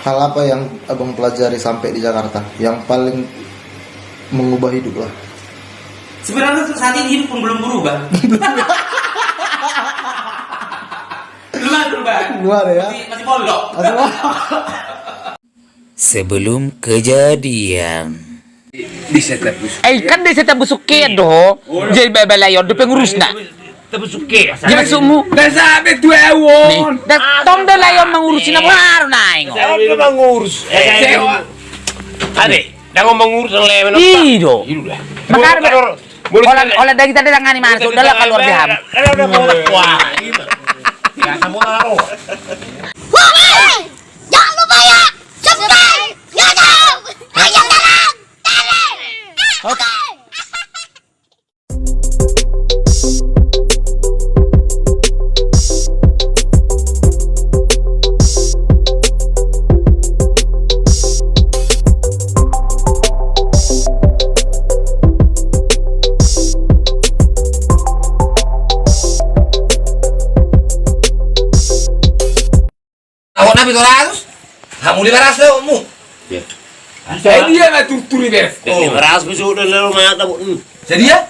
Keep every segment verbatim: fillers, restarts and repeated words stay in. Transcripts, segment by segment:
Hal apa yang abang pelajari sampai di Jakarta yang paling mengubah hidup lah? Sebenarnya untuk saat ini hidup pun belum berubah. Belum ada perubahan. Belum ada ya? Masih, masih pondok. Masih pondok. Sebelum kejadian. Eh, kan desa Tambusuk do. Jadi balayon do pengurusna. Tambusuk. Jadi maksudmu? Desa betul. Nih, tong do layon mengurusna baru naeng. Saya udah mengurus. Ade, jangan mengurus yang lain. Iyo. Makanya olah, olah daging tadi tangan ni mana? Sudah lah keluar di ham. Wah, ini. Ya, kamu taruh. Jangan lupa ya, subscribe, YouTube, ayo dalam, dalam. Oke. Awak na pitu ratus. Hamu lima ratus do mu. Iya. Saya dia na tuturi beres. Lima ratus bisa udah lalu mata bu. Jadi ya?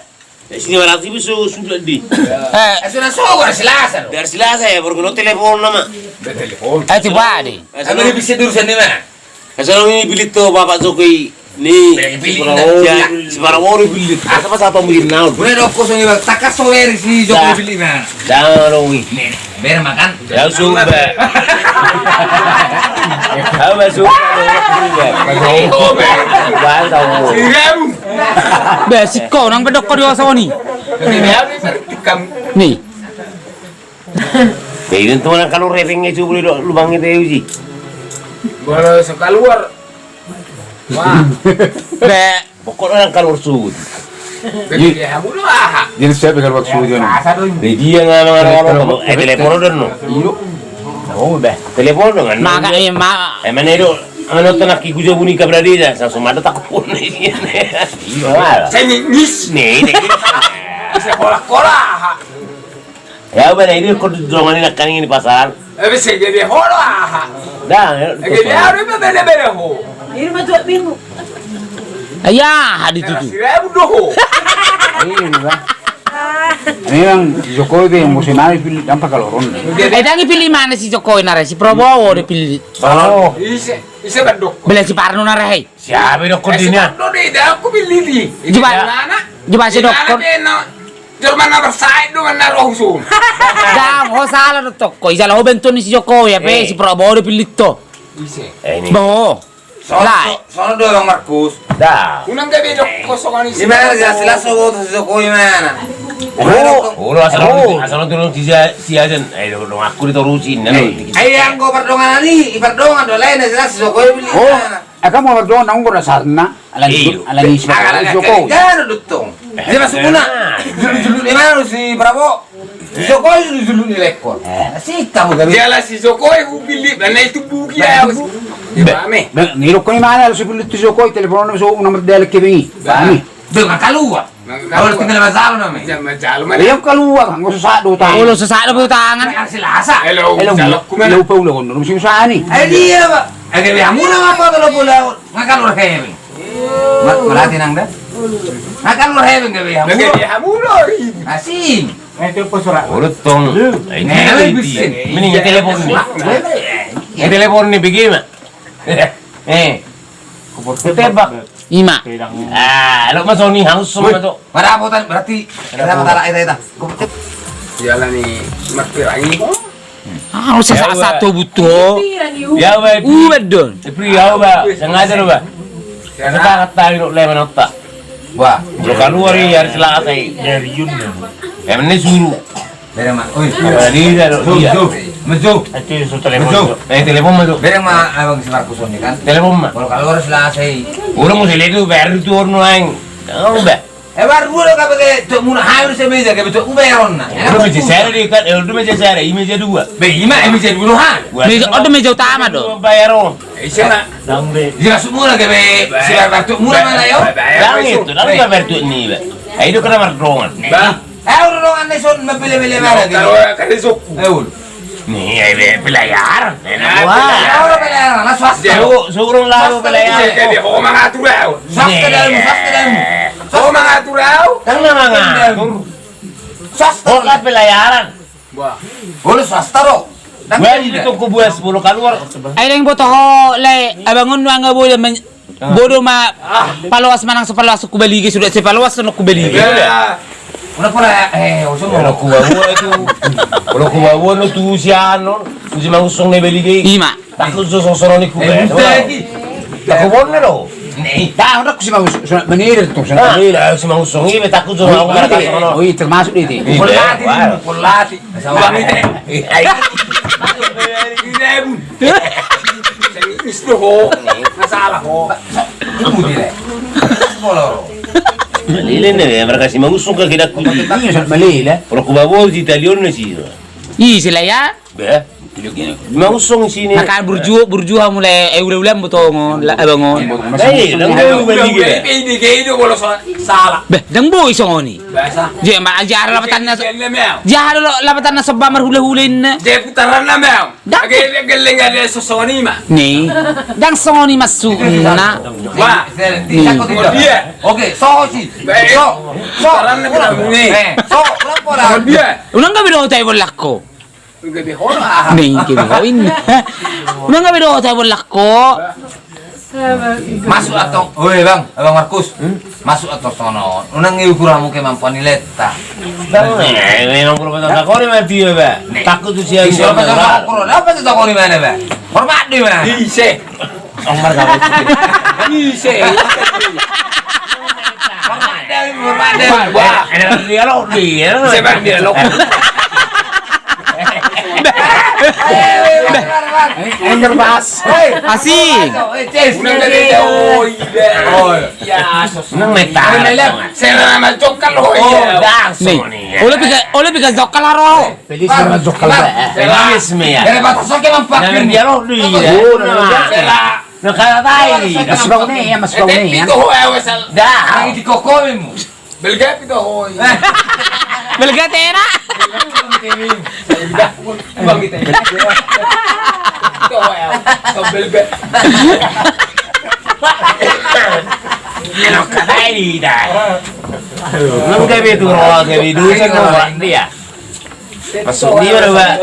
Sini lima ratus bisa sudah di. Eh, sudah so gua Selasa. Dari Selasa ya baru kena telepon nama. Telepon. Eh, coba deh. Sama dia bisa urusan di mana? Asal ini pilih tuh Bapak Jokowi. Ni, si Prabowo, si Prabowo pilih. Asa pas apa mungkin naon? Gue dok kosong iba, takas so beri si Jokowi pilih na. Jangan dong wi. Nih, ber makan. Ya sudah. Apa sudah? Bahan tahu. Beh, siko nang pedok ko di osoni. Nih. Jadi itu orang kalau reveng itu boleh dok lubang itu ya uji. Kalau sekeluar Wah. Be. Pokokna nang kaluar suhut. Jadi dia hamu do aha? Jadi siapa kaluar suhut ini? Jadi dia nggak mengarah orang. Eh, telepon udah no. Iyo. Oh, be. Telepon dengan. Maka eh ma. Eh, mana itu? Anu tenak iku jabu ni kabra dia, langsung ada takut pun. Iya. Saya ni ngis. Nih, nih. Saya kolak-kolak. Ya uba na ini kau dongani nangkaning ni pasaran. Ebe sege be holo aha. Dah, ya. Ege be holo iba bele bele ho. Ini mah tuak minggu. Ayah, di tutu. Sirabu do ho. Iya, Bang. Memang Jokowi be yang musim nari pilih dampak kalau ron. Eh, dangi pilih mana si Jokowi nara si Prabowo de pilih. Oh. Ise, ise bandok. Bela si Parno nara hei. Siapa dok kau dini? Aku pilih di. Coba. Mana? Coba si dokter. Jorman na bersaing do na roh usun. Jam ho salah do tokko. Ijala ho bentuk ni si Jokowi ya pe si Prabowo do pilih to. Ise. Bo. Sono do Bang Markus. Dah. Unang gabe dok kosongan isi. Di mana jelas-jelas so boto si Jokowi mana? Oh, asal asal turun si Jajan. Ayo dong aku ditorusin. Ayo yang kau pardongan ni, i pardongan do lain jelas si Jokowi pilih mana? Aka mau mardongan nang ukur dasarna ala ni, ala ni si Jokowi. Jano do tong. Dia masuk guna. Julu-julu ni mana si Prabowo? Si Jokowi julu-julu ni lekor. Si kamu gabe. Dia lah si Jokowi hupilih dan itu buki ya. Ni rokko ni mana si pilih tu Jokowi telepon so nomor dia lek kebengi. Bami. Dengan kaluar. Kalau tinggal masalah nama. Jangan masalah. Dia kaluar, nggak susah do tang. Kalau susah do tangan. Selasa. Hello. Hello. Lupa ulang kono, mesti usaha ni. Eh dia, Pak. Agak dia mula apa kalau bola ngakal orang kaya ini. Mat melatih nang dah. Ngakal orang kaya ini gak dia mula. Asing. Urut tong. Ini telepon ni. Ini telepon ni bagaimana? Eh. Tebak. Ima. Ah, lo masoni haus semua tu. Marapotan berarti. Kita mata rai rai ta. Iyalah ni mat pirangi. Ah, sasa satu butuh. Ya ba. Uwedon. Pri ya ba. Sengaja lo ba. Kita kata lo leman otak. Wah, lo kaluar ya hari Selasa i. Dari Yun. Ya mana suruh. Bereng ma, oi. Dia do dia. Mejo. Itu su telepon. Eh, telepon ma tu. Bereng ma abang si Markus on kan. Telepon ma. Kalau kalau harus lah saya. Orang mau seledu baru tu orang lain. Tahu ba? Eh baru dulu kau pakai tu muna harus saya meja kau tu ubai ronna. Udah meja saya di kan, eh udah meja saya, ini meja dua. Be ima, eh meja dua ha. Meja, ada meja utama do. Bayar on. Eh siapa? Jelas muna kau be si baru tu muna mana yo? Yang itu, lalu bayar tu ni ba. Ayo kena mardongan. Ba. Eh, udah dong, ane son, mapele-pele mana dia? Kalau kali sok. Eh, udah. Nih, eh, pelayaran. Enak gua. Surung lalu pelayaran. Ho mangatur au. Ho mangatur au. Ndang na mangatur. Swasta. Ho kan pelayaran. Olo swasta do. Ndang. Buat itu kubuas bulu kaluar. Ai ndang boto ho lae, abang on nunga bodo. Bodo ma paloas manang so paloas, hubalige suda, so paloas songon hubalige. Olo kubaboa tu, olo kubaboa tu si anon, tu si Mangunsong na balige. Ima. Takut so sosoro ni kubaboa. Takut boner do. Tahu dak si Mangunsong, manira tu sana. Manira si Mangunsong i, takut so. Oh, termasuk di itu. Polati, polati. Bang ite. Ite bun. Serius do ho. Masalah ho. Ibu dire. Malele ne, mereka si Mangunsong ka kidakku. Iya, sangat malele. Olo kubaboa di talion na si. Ih, sila ya. Be. Mangunsong sini. Maka burju, burju hamu le, eh, ula-ula botongon, abang on. Be, ndang boi songon i. Biasa. Jadi ma, jadi lapatanna. Jadi lapatanna soba marhula-hula inna. Jadi putaranna mau. Ndang. Age geleng ade sosoni ma. Ni. Ndang songoni masuk na. Wah. Ni. Oke, so si. So. So. Putaranna ni. So. Unang gabe do tai bolakko. Ni, gabe ho inna. Unang gabe do tai bolakko. Masuk atong, oi bang, abang Markus. Masuk atong sono. Unang iukur hamu kemampuan ni leta. Bang, memang kurang patang takoni mati ya, bang. Takut tu siang. Apa tu takoni mana, bang? Hormat di mana? Ise. Ise. Hormat di, hormat di. Wah, ada dialog di. Siapa dialog? Engger bas. Asi. Nang meta. Sera mal cokal ho. Olo pika, olo pika cokal aro. Pelis mal cokal. Pelis me ya. Era batas oke mampak. Nang dialog di. Sera. Nang kala tai. Mas bau ne ya, mas bau ne ya. Itu ho ya wesal. Dah. Di kokomu. Belga pito hoi. Belga tena. Belga. Uang kita. Pito hoi. Belga. Enak kata ini dah. Belum kayak itu roh kayak itu saya nggak dia. Masuk dia udah, Pak.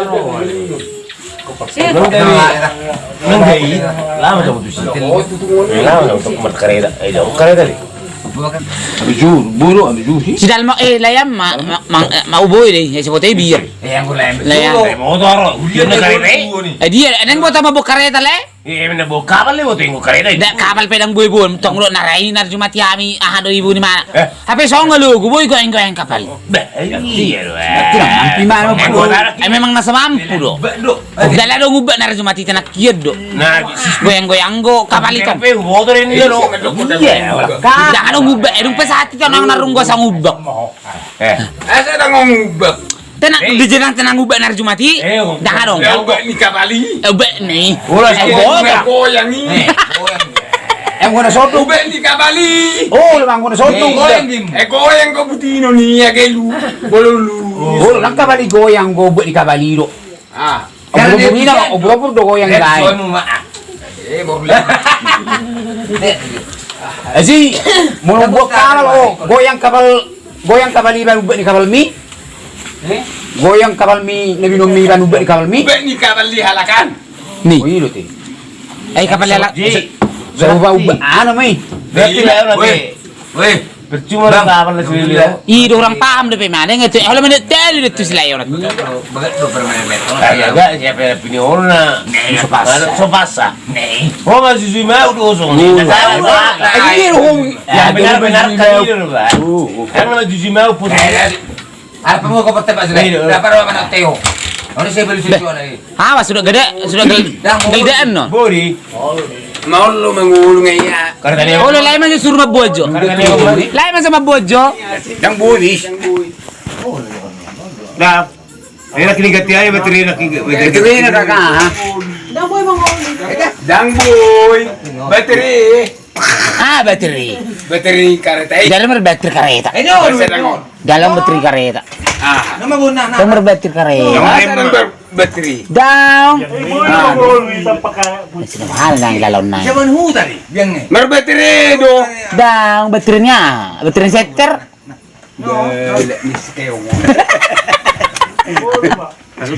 Nang dai, lama jam tujuh. Lama jam tujuh, kareta. Eh, jam kareta di. Tujuh, buru, tujuh sih. Si Dalma, eh, layam ma, ma, ma, ma uboi deh, ya sebotnya bir. Layam. Motor, dia kareta. Eh, dia, nang bota mabok kareta le. Eh, mena bok kapal le, bota inggo kareta. Dak kapal pedang boi bon, tong lo narai narjumati ami, aha do ibu ni mana. Hape songon lo, guboi goyang-goyang kapal. Bah, iya do. Memang na so mampu do. Dala do ngubak narjumati tenak kian do. Goyang-goyang do kapal i tong. Dang do ngubak, dung pesawat i tong nang narunggo asa ngubak. Asa dang ngubak. Tenak di jenang tenak ngubak narjumati. Dang do. Ubak ni kapal i. Ubak ni. Goyang i. Em gona sotung. Ubek ni kapal i. Oh, lemang gona sotung. Goyang, eh, goyang ko butino ni ya gelu. Bololu. Oh, lang kapal i goyang go ubek ni kapal i do. Ah. Obur-obur do goyang i. Eh, bololu. Asi, molo buat kapal, oh, goyang kapal, goyang kapal i baen ubek ni kapal mi. Goyang kapal mi, na binom mi baen ubek ni kapal mi. Ubek ni kapal i halakan. Ni. Oh, i do te. Ai kapal i ala. Coba ubah anu mai. Berarti lah. Weh. Percuma lah kapal lah sudah. I do orang paham dope mana ngetu. Kalau mana tadi do tu selayon. Agak siapa pini orna. Sopasa. Sopasa. Oh, masih sima udah kosong. Iya, benar-benar kali ini, Pak. Karena masih sima udah. Apa mau kau petek, Pak Sule? Dapat apa nak Teo? Mana saya beli sesuatu lagi? Awas, sudah gede, sudah gede. Dang, gedaan no. Bodi. Mau lu mengulung ya. Olo, lae ma suruh mambojo. Lae ma mambojo. Dang bodi. Nah. Enak ini ganti aja baterai, enak ini. Baterai enak, kakak. Dang boi. Baterai. Ah, baterai. Baterai kareta. Dalam ada baterai kareta. Dalam baterai kareta. Ah. Nomor baterai kareta. Bateri. Daong. Anu. Sini mahal nang lalau nang. Zaman huta di, biang ni. Mer bateri do. Daong, bateri ni aha? Bateri ni senter. Belek ni si Keo. Elo,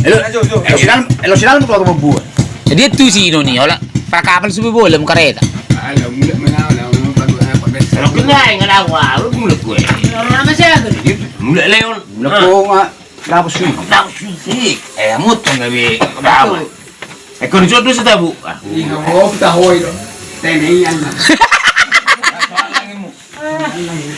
elo, elo, sinal, elo, sinal, tu aku buat. Jadi tu si Inoni, ola, para kapal subi boleh, muka reta. Alah, mulak mana, alah, mulak mana, apa biasa. Kalau kena, nggak ada apa, mulak gue. Orang apa sih? Mulak Leon. Mulak kau nggak? Dapus ni. Dapus ni. Eh, mutong gabe. Dapus. Eh, kau dicodoh setabu. Ah. Iya, mau kita hoi do. Tenei anna.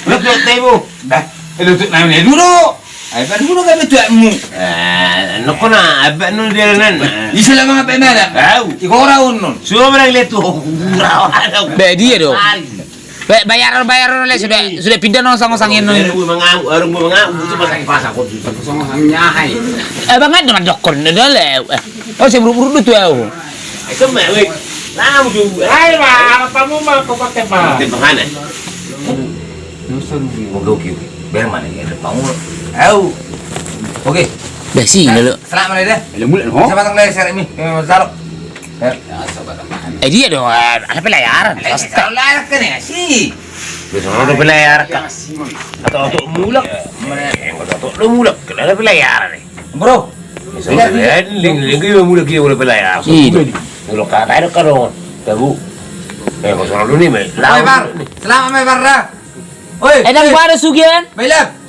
Lu tuh tebu. Dah, lu tuh namanya dulu. Ai pan dulu gabe tuakmu. Eh, nokona, abak nu dia nan. Di selama apa mana? Tahu. Iko ora unun. Sudah barang lihat tuh. Ura, ura. Be dia do. Be, bayaran, bayaran le sudah, sudah pindah no sanggo sangin no. Orang gua mengaku, orang gua mengaku, itu pasang pasang kok. Sanggo sangin nyahai. Eh, bang ada mandokon, ada le. Eh, oh, saya buru-buru tu au. Itu mah, weh. Nah, udah. Hai, Bang, apa mau mau kau pakai, Bang? Pakai mana? Oke, oke, oke. Biar mana ya, ada bangun. Au. Oke. Dah sih, lalu. Selamat ya, dah. Lalu mulai, ho? Saya pasang le, saya mi. Eh, Zaro. Eh, dia do, eh, ada pelayaran. Pelayaran kan ya, si. Biasa ada pelayaran kan. Atau, atau mulak. Eh, atau, atau mulak. Kan ada pelayaran nih. Bro. Biasa ada pelayaran, ling, ling, ling, mulak, dia mulak pelayaran. Iya. Mulak kata ada kan, tahu. Eh, kau soal dulu nih, men. Selamat, Bar. Selamat, Bar, dah. Oi, eh, dang, eh. Baru sugian. Bailap.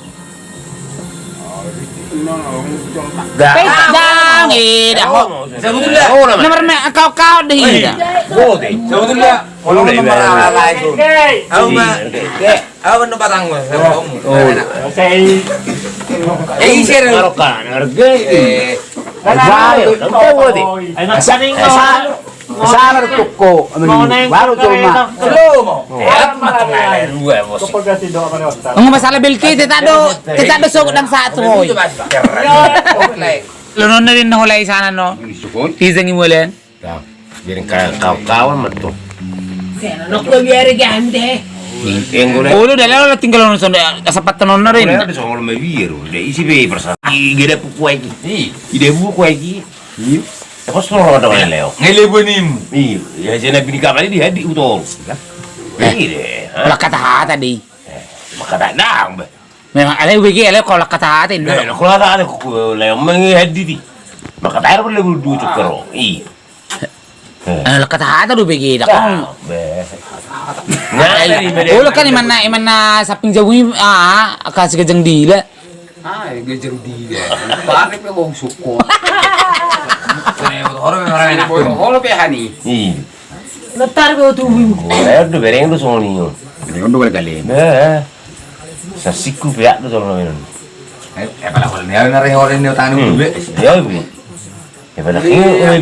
Dang, eh, dah. Sebetulnya. Nomor me, kau, kau deh, dah. Sebetulnya. Nomor ala itu. Aku mah. Aku mah nomor tanggung. Oh. Eh, isi ada. Marokan, harga. Eh. Ayo, kamu tahu, Adi? Ayo, mas, sana. Sala do toko, baru cuma. Belum. Nunga masalah belki, tetap do, tetap do sogot dang satu, hoi. Lo nonna di na hola i sana no. Izeng i mulen. Jadi kawan-kawan ma tu. Olo, dah lo tinggal lo sonda, asa patta nonna rin. Isi be persa. Gede puku aiki. Ide puku aiki. Iya. Apa suruh ada mana leo? Ngelebo nimu. Iya, ya, jadi bini kamar ini hadir utol. Iya deh. Ola kata-kata deh. Maka tak dang, be. Memang ale bege ale kalau kata-kata ini. Kalau kata-kata ku leo mengi hadir di. Maka tak ada perlu dua cukur. Iya. Ola kata-kata do bege dak. Be. Nah, olo kan imanna, imanna saping jabu, ah, kasih kejeng dila. Ah, gejeng dia. Pare pe wong sukko. Horo pe marana. Horo pe hani. Iya. Letar be tu. Letar do bereng do songon i. Bereng do bereng kali. Nah. Sasiku pe do songon i. Eh, pala hol ni ana re hore ni tanu be. Ya be. Ya pala. Iya.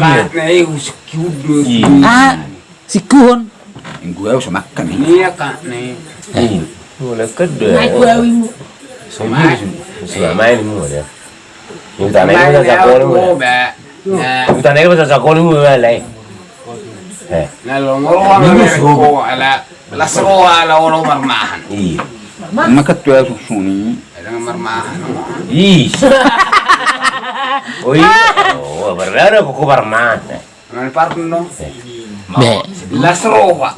Ah. Sikuhon. Gue harus makan. Iya, Kak, nih. Boleh kedua. Naik gue wimu. Semua main semua dia. Minta naik bahasa Jawa lu. Minta naik bahasa Jawa lu mulai. Eh. Lalu ngomong ala las roha ala olo marmahan. Iya. Maka tuh susuni. Ada marmahan. Ih. Oh iya. Oh, berbeda kok marmahan. Mana parno? Be. Las roha.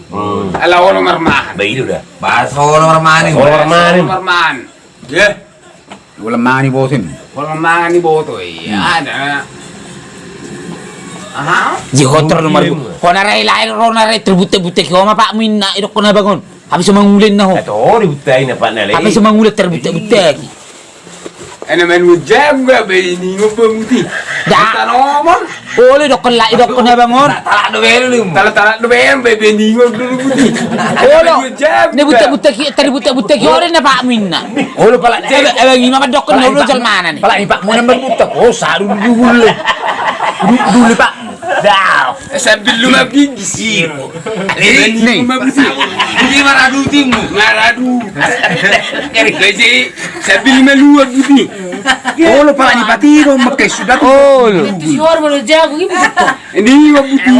Ala olo marmahan. Be, itu dah. Bahasa olo marmahan. Olo marmahan. Olo marmahan. Ya. Olo marmahan botin. Olo marmahan boto, iya, ada. Aha. Ji hotor nomor bu. Kona rai lain, rona rai terbutek-butek ho ma pakmu inna, idok kona bangun. Habis mangulin na ho. Ato, dibutai na pak na le. Habis mangulin terbutek-butek. Ena main ujabu ga be ini ngomong muti. Da. Tanoman. Olo dokkon la, dokkon abang on. Talak do belu. Talak, talak do belu be, be ini ngomong dulu muti. Olo. Ne butek-butek ki, tadi butek-butek ki ore na pak minna. Olo pala. Abang ima dokkon olo jal mana ni. Pala ipak mona berbutek. Oh, saru dulu. Dulu pak. Dah. Sambil lu mabingis. Nih. Ini maradu timu, maradu. Jadi sambil meluap gitu. Olo pala ni pati do makai sudah. Olo. Itu si Hor baru jago gitu. Ini mah buti.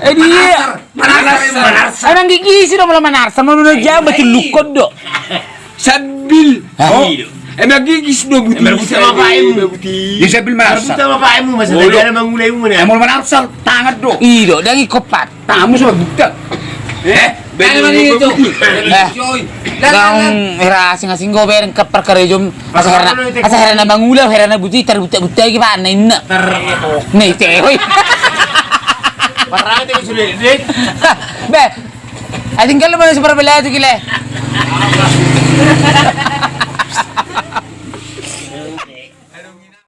Eh, dia. Manarsa, manarsa. Orang gigi sih do malah manarsa, mau udah jago betul lukon do. Sambil. Oh. Emang gigis do buti. Emang buta ma paemu. Buti. Dia sambil marsa. Buta ma paemu, masa tadi ada mangulai umur ya. Emang mana arsal tangan do. Ido, dagi kopat. Tamu sama buta. Eh, ada mana itu? Eh. Joy. Bang, hera asing-asing go bereng kepar karejom. Asa herana, asa herana mangula, herana buti, tar buta-buta lagi, Pak, na inna. Nih, cewek. Parah itu sudah, deh. Be, I think kalau mana super bela itu gila.